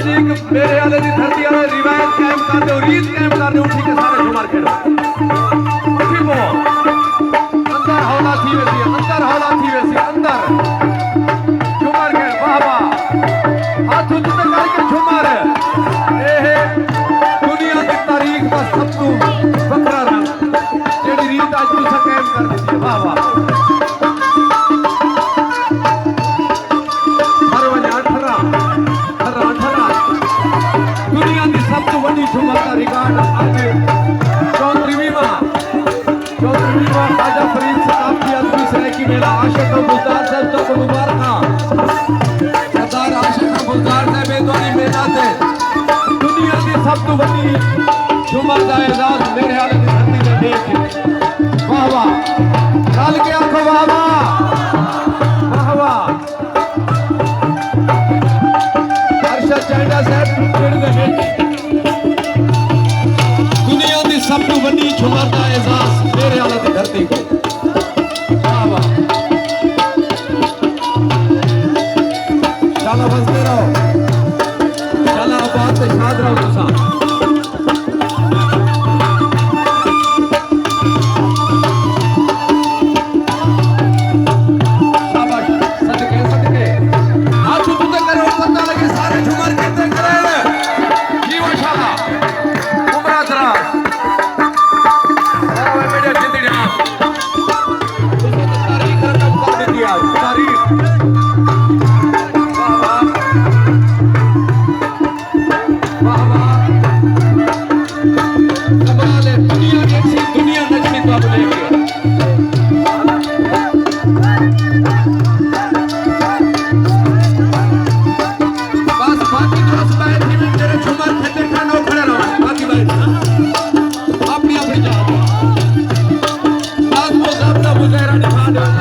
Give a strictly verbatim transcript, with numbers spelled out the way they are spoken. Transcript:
جی، میرے آلے دی دھرتی آلے روایت قائم کر ݙیو، ریت قائم کر ݙیو، اٹھی کے سارے جھومر کھیݙو۔ اٹھی پو۔ اندر ہولا تھی ویسی، اندر ہولا تھی ویسی، اندر۔ جھومر کھیݙ، واہ واہ۔ ہتھ اچ تے کر کے جھومر۔ اے ہے دنیا دی تاریخ دا سب توں وکھرا رنگ۔ جیڑھی ریت اڄ تساں قائم کر ݙتی ہے، واہ واہ۔ ہر ونڄ اٹھارہ، اٹھارہ، اٹھارہ۔ دنیا دی سب توں وݙی جھومر دا ریکارڈ اڄ چوتریہواں، چوتریہواں خواجہ فرید ثقافتی ادبی سرائیکی میلہ عاشق بزدار صاحب تہاکوں مبارکاں۔ سردار عاشق بزدار صاحب، اے تہاݙی محنت ہے۔ دنیا دی سب توں وݙی جھومر دا اعزاز میرے آلے دی دھرتی تے ݙیکھ۔ واہ واہ۔ رل کے آکھو واہ واہ۔ واہ واہ۔ ارشد چائنا صاحب، پنڈ دے وچ دنیا دی سب توں وݙی جھومر دا اعزاز میرے آلے دی دھرتی کوں۔ واہ واہ۔ شالا وسدے رہو، شالا آباد تے شاد رہو تساں۔ شاباش، صدقے، صدقے۔ ہتھ اتے کرو، پتہ لڳے سارے جھومر کیتے کرن۔ جیو شالا، عمراں دراز۔ واہ واہ، میݙے جندڑیاں۔ تاریخ رقم کر ݙتی ہے، تاریخ۔ واہ واہ۔ واہ واہ۔ کمال ہے، دنیا ݙیکھسی، دنیا نچسی تہاکوں ݙیکھ کے۔ بس باقی دوست ٻاہر تھی ونڄ، جیڑھے جھومر کھیݙدے کھن او کھڑے رہو، باقی ٻاہر اپݨی اپݨی جاہ تے۔ نظم و ضبط دا مظاہرہ ݙکھا ݙیو۔